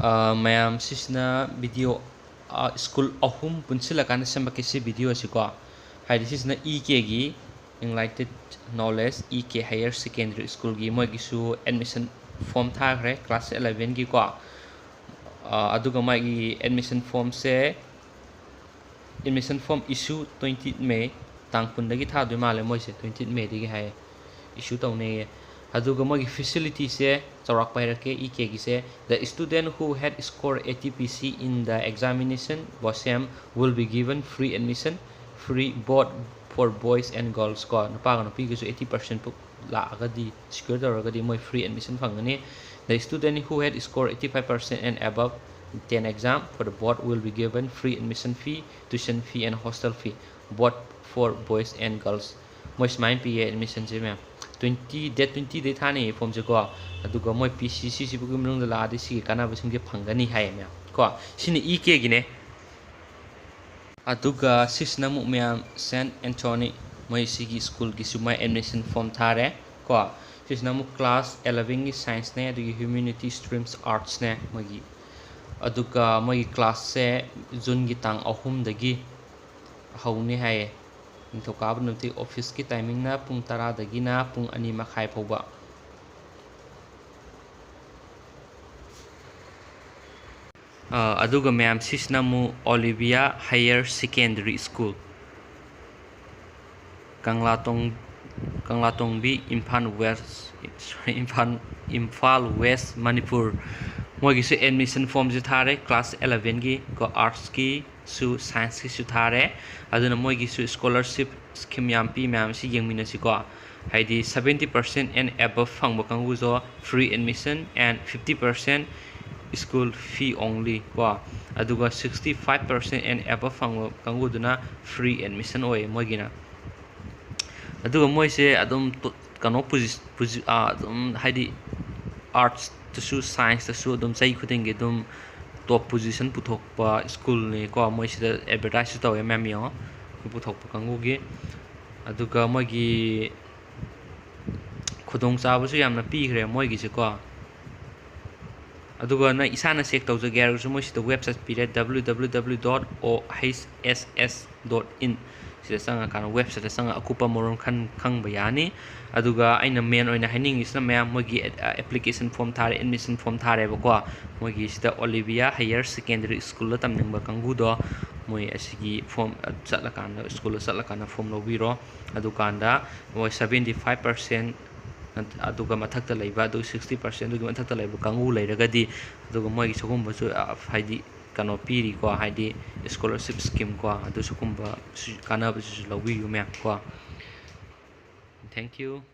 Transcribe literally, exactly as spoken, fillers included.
ꯃꯌꯥꯝ, ꯁꯤꯁꯤꯅ video school ꯑꯍꯨꯝ ꯄꯨꯟꯁꯤꯜꯂꯀꯥꯟꯗ ꯁꯦꯝꯃꯛꯀꯦ ꯁꯤ ꯚꯤꯗꯤꯑꯣ ꯑꯁꯤꯀꯣ꯫ ꯍꯥꯏꯗꯤ ꯁꯤꯁꯤꯅ ꯏ ꯀꯦꯒꯤ, Enlightened Knowledge, ꯏ ꯀꯦ Higher Secondary Schoolꯒꯤ ꯃꯣꯏꯒꯤꯁꯨ ꯑꯦꯗꯃꯤꯁꯟ ꯐꯣꯝ ꯊꯥꯈ꯭ꯔꯦ ꯀ꯭ꯂꯥꯁ ꯑꯦꯂꯚꯦꯟꯒꯤꯀꯣ꯫ ꯑꯗꯨꯒ ꯃꯥꯒꯤ ꯑꯦꯗꯃꯤꯁꯟ ꯐꯣꯝꯁꯦ ꯑꯦꯗꯃꯤꯁꯟ ꯐꯣꯝ ꯏꯁꯨ twenty May, ꯇꯥꯡ ꯀꯨꯟꯗꯒꯤ ꯊꯥꯗꯣꯏ ꯃꯥꯜꯂꯦ ꯃꯣꯏꯁꯦ, twenty Mayꯗꯒꯤ ꯍꯥꯏꯌꯦ ꯏꯁꯨ ꯇꯧꯅꯦꯌꯦ꯫ ꯑꯗꯨꯒ ꯃꯣꯏꯒꯤ ꯐꯦꯁꯤꯂꯤꯇꯤꯁꯦ ꯆꯥꯎꯔꯥꯛꯄ ꯍꯥꯏꯔꯛꯀꯦ E ꯀꯦꯒꯤꯁꯦ: "The student who had scored eighty P C in the examination, BOSEM, will be given free admission, free both for boys and girls" ꯀꯣ, ꯅꯨꯄꯥꯒ ꯅꯨꯄꯤꯒꯁꯨ eighty percent ꯄꯨꯛ ꯂꯥꯛꯑꯒꯗꯤ, ꯁꯤꯀ꯭ꯌꯣꯔ ꯇꯧꯔꯒꯗꯤ ꯃꯣꯏ ꯐ꯭ꯔꯤ ꯑꯦꯗꯃꯤꯁꯟ ꯐꯪꯒꯅꯤ꯫ "The student who had scored eighty five percent and above ten exam for the both will be given free admission fee, tuition fee and hostel fee, both for boys and girls" ꯃꯣꯏ ꯁꯨꯃꯥꯏꯅ ꯄꯤꯌꯦ ꯑꯦꯗꯃꯤꯁꯟꯁꯦ ꯃꯌꯥꯝ꯫ Twenty, date twentyꯗꯩ ꯊꯥꯅꯩꯌꯦ ꯐꯣꯝꯁꯦꯀꯣ꯫ ꯑꯗꯨꯒ ꯃꯣꯏ ꯄꯤ ꯁꯤ ꯁꯤꯁꯤꯕꯨꯒꯤ ꯃꯅꯨꯡꯗ ꯂꯥꯛꯑꯗꯤ ꯁꯤꯒꯤ ꯀꯥꯟꯅꯕꯁꯤꯡꯁꯦ ꯐꯪꯒꯅꯤ ꯍꯥꯏꯌꯦ ꯃꯌꯥꯝ ꯀꯣ꯫ ꯁꯤꯅ ꯏ ꯀꯦꯒꯤꯅꯦ꯫ ꯑꯗꯨꯒ ꯁꯤꯁꯤꯅ ꯑꯃꯨꯛ ꯃꯌꯥꯝ Saint Anthony, ꯃꯣꯏ ꯁꯤꯒꯤ ꯁ꯭ꯀꯨꯜꯒꯤꯁꯨ ꯃꯣꯏ ꯑꯦꯗꯃꯤꯁꯟ ꯐꯣꯝ ꯊꯥꯔꯦ ꯀꯣ꯫ ꯁꯤꯁꯤꯅ ꯑꯃꯨꯛ ꯀ꯭ꯂꯥꯁ ꯑꯦꯂꯚꯦꯟꯒꯤ ꯁꯥꯏꯟꯁꯅꯦ, ꯑꯗꯨꯒꯤ ꯍ꯭ꯌꯨꯃꯦꯅꯤꯇꯤ ꯁ꯭ꯇ꯭ꯔꯤꯝꯁ ꯑꯥꯔꯠꯁꯅꯦ ꯃꯣꯏꯒꯤ꯫ ꯑꯗꯨꯒ ꯃꯣꯏꯒꯤ ꯀ꯭ꯂꯥꯁꯁꯦ ꯖꯨꯟꯒꯤ ꯇꯥꯡ ꯑꯍꯨꯝꯗꯒꯤ ꯍꯧꯅꯤ ꯍꯥꯏꯌꯦ꯫ ꯅꯤꯡꯊꯧꯀꯥꯕ ꯅꯨꯃꯤꯠꯇꯤ ꯑꯣꯐꯤꯁꯀꯤ ꯇꯥꯏꯃꯤꯡꯅ ꯄꯨꯡ ꯇꯔꯥꯗꯒꯤꯅ ꯄꯨꯡ ꯑꯅꯤ ꯃꯈꯥꯏ ꯐꯥꯎꯕ꯫ ꯑ, ꯑꯗꯨꯒ ꯃꯌꯥꯝ, ꯁꯤꯁꯤꯅ ꯑꯃꯨꯛ Olivia Higher Secondary School, Kanglatong-, Kanglatongbi, Imphal west, Imphal, Imphal west, Manipur. ꯃꯣꯏꯒꯤꯁꯨ ꯑꯦꯗꯃꯤꯁꯟ ꯐꯣꯝꯁꯦ ꯊꯥꯔꯦ, ꯀ꯭ꯂꯥꯁ ꯑꯦꯂꯚꯦꯟꯒꯤ ꯀꯣ, ꯑꯥꯔꯠꯁꯀꯤꯁꯨ ꯁꯥꯏꯟꯁꯀꯤꯁꯨ ꯊꯥꯔꯦ꯫ ꯑꯗꯨꯅ ꯃꯣꯏꯒꯤꯁꯨ ꯁ꯭ꯀꯣꯂꯔꯁꯤꯞ ꯁ꯭ꯀꯤꯝ ꯌꯥꯝ ꯄꯤ, ꯃꯌꯥꯝ ꯑꯁꯤ ꯌꯦꯡꯃꯤꯟꯅꯁꯤꯀꯣ꯫ ꯍꯥꯏꯗꯤ seventy percent and above ꯐꯪꯕ ꯀꯥꯡꯕꯨꯁꯨ free admission and fifty percent school fee only ꯀꯣ꯫ ꯑꯗꯨꯒ sixty five percent and above ꯐꯪꯕ ꯀꯥꯡꯕꯨꯗꯨꯅ free admission ꯑꯣꯏꯌꯦ ꯃꯣꯏꯒꯤꯅ꯫ ꯑꯗꯨꯒ ꯃꯣꯏꯁꯦ ꯑꯗꯨꯝ ꯇꯣ-, ꯀꯩꯅꯣ ꯄꯨꯖꯤ-, ꯄꯨꯖꯤ-, ꯑꯥ, ꯑꯗꯨꯝ ꯍꯥꯏꯗꯤ ꯑꯥꯔꯠꯁꯇꯁꯨ ꯁꯥꯏꯟꯁꯇꯁꯨ ꯑꯗꯨꯝ ꯆꯍꯤ ꯈꯨꯗꯤꯡꯒꯤ ꯑꯗꯨꯝ ꯇꯣꯞ ꯄꯣꯖꯤꯁꯟ ꯄꯨꯊꯣꯛꯄ ꯁ꯭ꯀꯨꯜꯅꯤꯀꯣ꯫ ꯃꯣꯏ ꯁꯤꯗ ꯑꯦꯗꯚꯔꯇꯥꯏꯁꯁꯨ ꯇꯧꯋꯦ ꯃꯌꯥꯝ, ꯌꯦꯡꯉꯣ, ꯄꯨꯊꯣꯛꯄ ꯀꯥꯡꯕꯨꯒꯤ꯫ ꯑꯗꯨꯒ ꯃꯣꯏꯒꯤ ꯈꯨꯗꯣꯡꯆꯥꯕꯁꯨ ꯌꯥꯝꯅ ꯄꯤꯈ꯭ꯔꯦ ꯃꯣꯏꯒꯤꯁꯦꯀꯣ꯫ ꯑꯗꯨꯒ ꯅꯪ ꯏꯁꯥꯅ ꯆꯦꯛ ꯇꯧꯖꯒꯦ ꯍꯥꯏꯔꯒꯁꯨ ꯃꯣꯏ ꯁꯤꯗ ꯋꯦꯕꯁꯥꯏꯠ ꯄꯤꯔꯦ, W W W dot O H S S dot in꯫ ꯁꯤꯗ ꯆꯪꯉꯀꯥꯟꯗ, ꯋꯦꯕꯁꯥꯏꯠꯇ ꯆꯪꯉ ꯑꯀꯨꯞꯄ ꯃꯔꯣꯜ ꯈꯟ-, ꯈꯪꯕ ꯌꯥꯅꯤ꯫ ꯑꯗꯨꯒ ꯑꯩꯅ ꯃꯦꯟ ꯑꯣꯏꯅ ꯍꯥꯏꯅꯤꯡꯉꯤꯁꯤꯅ, ꯃꯌꯥꯝ ꯃꯣꯏꯒꯤ ꯑꯦꯞ-, ꯑꯦꯄ꯭ꯂꯤꯀꯦꯁꯟ ꯐꯣꯝ ꯊꯥꯔꯦ, ꯑꯦꯗꯃꯤꯁꯟ ꯐꯣꯝ ꯊꯥꯔꯦꯕꯀꯣ꯫ ꯃꯣꯏꯒꯤ ꯁꯤꯗ ꯑꯣꯂꯤꯚꯤꯌꯥ ꯍꯥꯌꯔ ꯁꯦꯀꯦꯟꯗꯔꯤ ꯁ꯭ꯀꯨꯜꯗ ꯇꯝꯅꯤꯡꯕ ꯀꯥꯡꯕꯨꯗꯣ, ꯃꯣꯏ ꯑꯁꯤꯒꯤ ꯐꯣꯝ, ꯑ, ꯆꯠꯂꯀꯥꯟꯗ, ꯁ꯭ꯀꯨꯜꯗ ꯆꯠꯂꯀꯥꯟꯗ ꯐꯣꯝ ꯂꯧꯕꯤꯔꯣ꯫ ꯑꯗꯨꯀꯥꯟꯗ ꯃꯣꯏ seventy five percent, ꯑꯗꯨꯒ ꯃꯊꯛꯇ ꯂꯩꯕ, ꯑꯗꯨ sixty percent ꯑꯗꯨꯒꯤ ꯃꯊꯛꯇ ꯂꯩꯕ ꯀꯥꯡꯕꯨ ꯂꯩꯔꯒꯗꯤ, ꯑꯗꯨꯒ ꯃꯣꯏꯒꯤ ꯁꯤꯒꯨꯝꯕꯁꯨ, ꯑ, ꯍꯥꯏꯗꯤ ꯀꯩꯅꯣ ꯄꯤꯔꯤꯀꯣ, ꯍꯥꯏꯗꯤ scholarship scheme ꯀꯣ, ꯑꯗꯨ ꯁꯤꯒꯨꯝꯕ ꯁꯤ-, ꯀꯥꯟꯅꯕꯁꯤꯁꯨ ꯂꯧꯕꯤꯌꯨ ꯃꯌꯥꯝ ꯀꯣ꯫ Thank you꯫